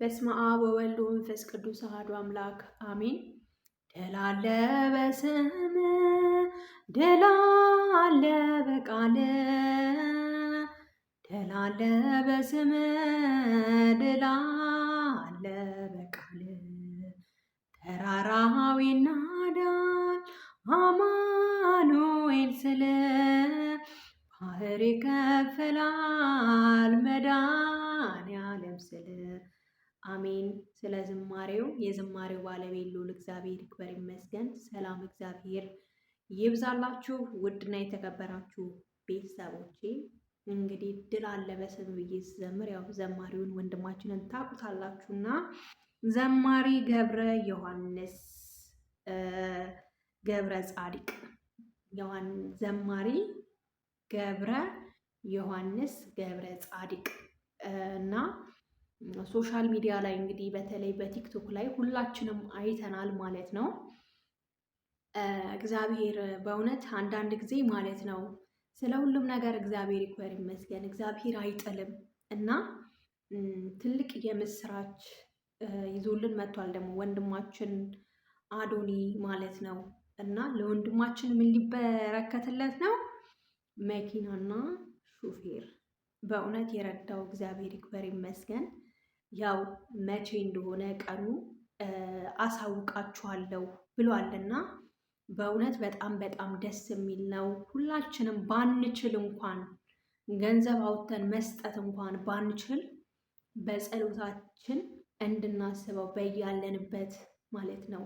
በስመ አብ ወወልድ ወመንፈስ ቅዱስ አሐዱ አምላክ አሜን። ድል አለ በስም፣ ድል አለ በቃል፣ ድል አለ በስም፣ ድል አለ በቃል። ተራራው ይናዳል አማኑኤል ስል፣ ባህር ይከፈላል መድኃኔዓለም ስል። አሜን። ስለ ዝማሬው የዝማሬው ባለቤት ልዑል እግዚአብሔር ይክበር ይመስገን። ሰላም እግዚአብሔር ይብዛላችሁ። ውድና የተከበራችሁ ቤተሰቦቼ፣ እንግዲህ ድል አለ በስም ብዬ ስዘምር ያው ዘማሪውን ወንድማችንን ታውቁታላችሁና ዘማሪ ገብረ ዮሐንስ ገብረ ጻድቅ፣ ዘማሪ ገብረ ዮሐንስ ገብረ ጻድቅ እና social media ላይ እንግዲህ በተለይ በቲክቶክ ላይ ሁላችንም አይተናል ማለት ነው። እግዚአብሔር በእውነት አንዳንድ ጊዜ ማለት ነው ስለ ሁሉም ነገር እግዚአብሔር ይክበር ይመስገን። እግዚአብሔር አይጥልም እና ትልቅ የምስራች ይዞልን መጥቷል ደግሞ ወንድማችን አዶኒ ማለት ነው። እና ለወንድማችን ምን ሊበረከትለት ነው? መኪናና ሹፌር። በእውነት የረዳው እግዚአብሔር ይክበር ይመስገን። ያው መቼ እንደሆነ ቀኑ አሳውቃችኋለሁ ብሏልና በእውነት በጣም በጣም ደስ የሚል ነው። ሁላችንም ባንችል እንኳን ገንዘብ አውጥተን መስጠት እንኳን ባንችል በጸሎታችን እንድናስበው በያለንበት ማለት ነው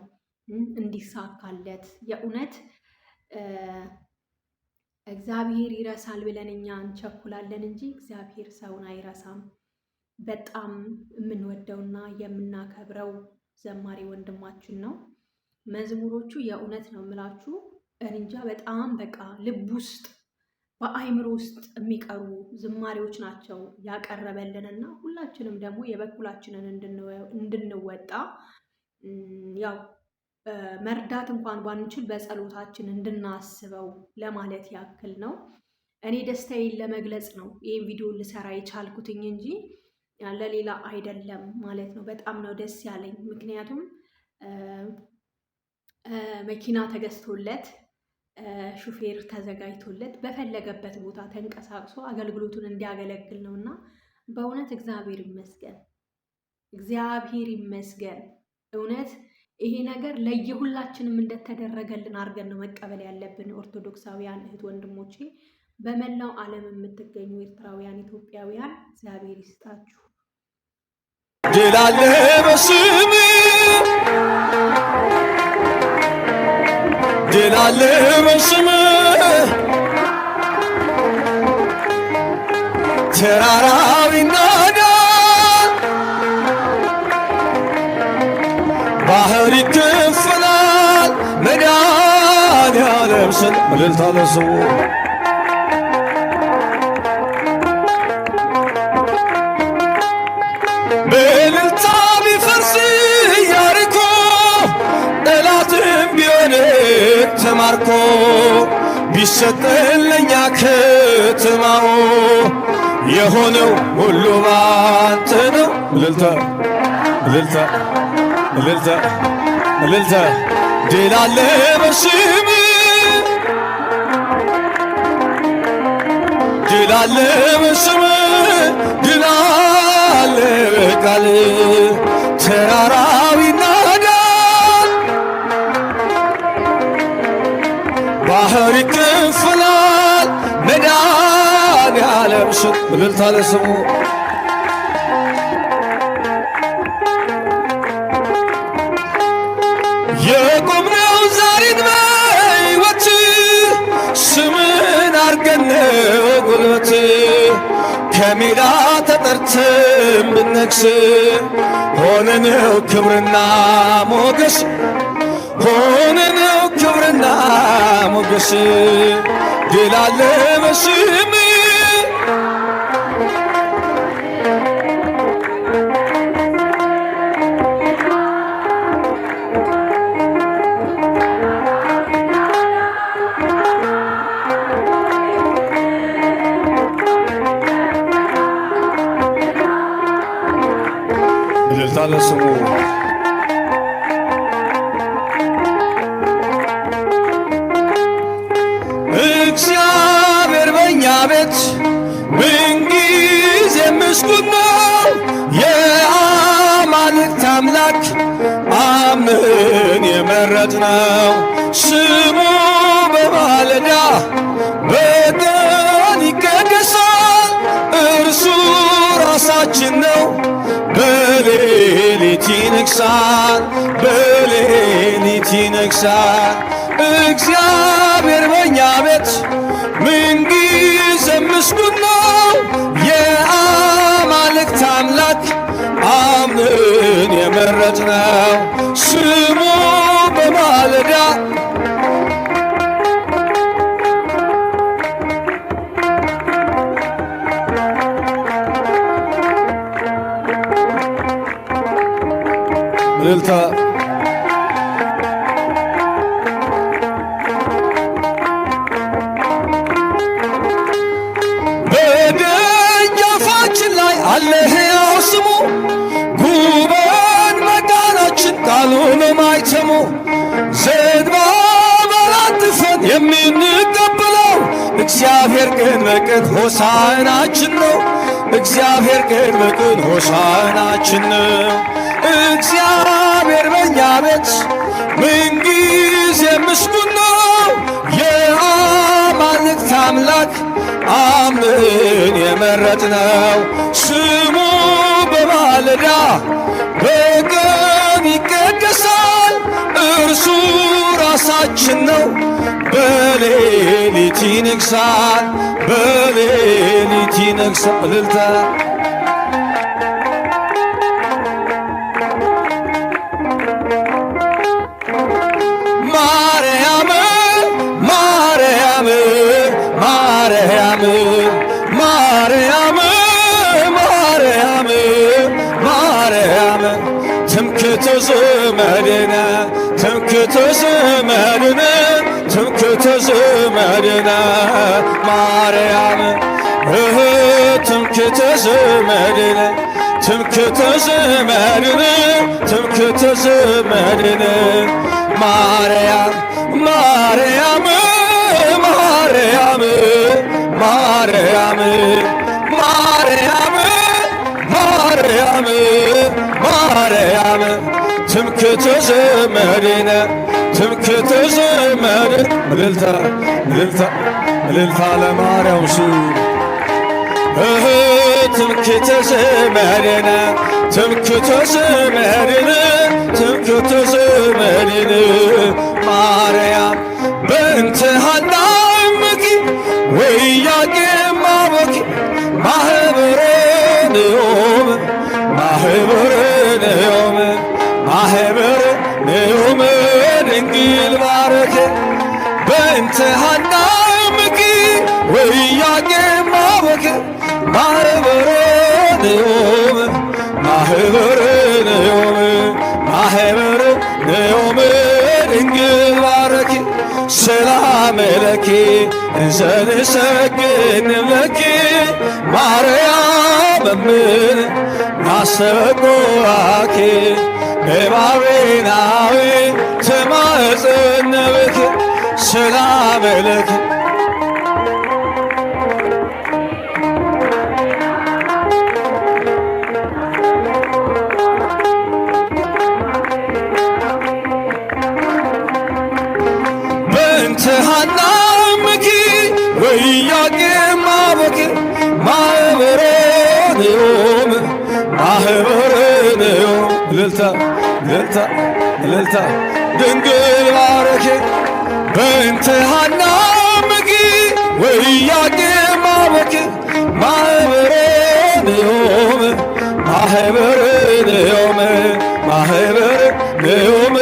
እንዲሳካለት። የእውነት እግዚአብሔር ይረሳል ብለን እኛ እንቸኩላለን እንጂ እግዚአብሔር ሰውን አይረሳም። በጣም የምንወደውና የምናከብረው ዘማሪ ወንድማችን ነው። መዝሙሮቹ የእውነት ነው የምላችሁ፣ እንጃ በጣም በቃ ልብ ውስጥ በአይምሮ ውስጥ የሚቀሩ ዝማሬዎች ናቸው ያቀረበልን እና ሁላችንም ደግሞ የበኩላችንን እንድንወጣ፣ ያው መርዳት እንኳን ባንችል በጸሎታችን እንድናስበው ለማለት ያክል ነው። እኔ ደስታዬን ለመግለጽ ነው ይህን ቪዲዮ ልሰራ የቻልኩትኝ እንጂ ለሌላ አይደለም ማለት ነው። በጣም ነው ደስ ያለኝ። ምክንያቱም መኪና ተገዝቶለት፣ ሹፌር ተዘጋጅቶለት በፈለገበት ቦታ ተንቀሳቅሶ አገልግሎቱን እንዲያገለግል ነው እና በእውነት እግዚአብሔር ይመስገን፣ እግዚአብሔር ይመስገን። እውነት ይሄ ነገር ለየሁላችንም እንደተደረገልን አድርገን ነው መቀበል ያለብን። ኦርቶዶክሳውያን እህት ወንድሞቼ፣ በመላው ዓለም የምትገኙ ኤርትራውያን፣ ኢትዮጵያውያን እግዚአብሔር ይስጣችሁ። ድል አለ በስም፣ ድል አለ በስም፣ ተራራው ይናዳል፣ ባህር ይከፈላል፣ መድኃኔዓለም ስም። እልልታ ለስሙ። በእልልታ ቢፈርስ ኢያሪኮ፣ ጠላትም ቢወድቅ ተማርኮ፣ ቢሰጠን ለእኛ ከተማው፣ የሆነው ሁሉ ባንተ ነው። እልልታ፣ እልልታ፣ እልልታ፣ እልልታ። ድል አለ በስም፣ ድል አለ በስም፣ ድል አለ በቃል። ተራራው ይናዳል፣ ባህር ይከፈላል፣ መድኃኔዓለም ስም። እልልታ ለስሙ። የቆምነው ዛሬን በሕይወት ስምን አርገነው ጉልበት፣ ከሜዳ ተጠርተን ብነግስ፣ ሆነነው ክብርና ሞገስ፣ ሆነነው ክብርና ሞገስ። ድል አለ በስም። እልልታ ለስሙ። እግዚአብሔር በእኛ ቤት ምንጊዜ ምስጉን ነው። የአማልክት አምላክ አምን የመረጥነው ስሙ በማለዳ በቀን ይቀደሳል። እርሱ ራሳችን ነው፣ በሌሊት ይነግሣል፣ በሌሊት ይነግሣል። እግዚአብሔር በእኛ ቤት ምንጊዜም ምስጉን ነው። የአማልክት አምላክ አምነን የመረጥነው ስሙ በማለዳ እልልታ። በደጃፋችን ላይ አለ ሕያው ስሙ፣ ጉበን መቃናችን ቃሉን ማይተሙ፣ ዘንባባ ላጥፈን የምንቀበለው እግዚአብሔር ቀን በቀን ሆሳዕናችን ነው። እግዚአብሔር ቀን በቀን ሆሳዕናችን ነው። እግዚአብሔር በእኛ ቤት ምንጊዜ ምስጉን ነው። የአማልክት አምላክ አምን የመረጥነው ስሙ በማለዳ በቀን ይቀደሳል። እርሱ ራሳችን ነው፣ በሌሊት ይነግሣል፣ በሌሊት ይነግሣል። እልልታ። ማርያም፣ ማርያም፣ ማርያም፣ ማርያም፣ ማርያም፣ ማርያም፣ ትምክህተ ዘመድነ፣ ትምክህተ ዘመድነ፣ ትምክህተ ዘመድነ ማርያም፣ እህ ትምክህተ ዘመድነ፣ ትምክህተ ዘመድነ፣ ትምክህተ ዘመድነ ማርያም፣ ማርያም፣ ማርያም፣ ማርያም፣ ማርያም፣ ማርያም፣ ማርያም፣ ትምክህተ ዘመድነ፣ ትምክህተ ዘመድ። እልልታ፣ እልልታ፣ እልልታ ለማርያም ሱ እህ ትምክህተ ዘመድነ፣ ትምክህተ ዘመድነ፣ ትምክህተ ዘመድነ ማርያም። በእንተ ሐና እምኪ ወኢያቄም አቦኪ ማህበረነ ዮም፣ ማህበረነ ዮም፣ ማህበረነ ዮም ድንግል ባረከ። በእንተ ሐና እምኪ ወኢያቄም አቦኪ ማህበረነ ዮም፣ ማህበረነ ዮም፣ ማህበረነ ዮም ድንግል ባረኪ። ሰላም ለኪ እንዘ ንሰግድ ለኪ ማርያም እምነ ናስተበቍዐኪ እባቤናዊ ተማጽነብኪ። ሰላም ለኪ። በእንተ ሐና እምኪ ወኢያቄም አቦኪ ማህበረነ ዮም፣ ማህበረነ ዮም። እልልታ፣ እልልታ፣ እልልታ። ድንግል ባረኪ። በእንተ ሐና እምኪ ወኢያቄም አቦኪ ማህበረነ ዮም፣ ማህበረነ ዮም፣ ማህበረነ ዮም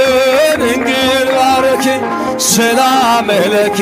ድንግል ባረኪ። ሰላም ለኪ።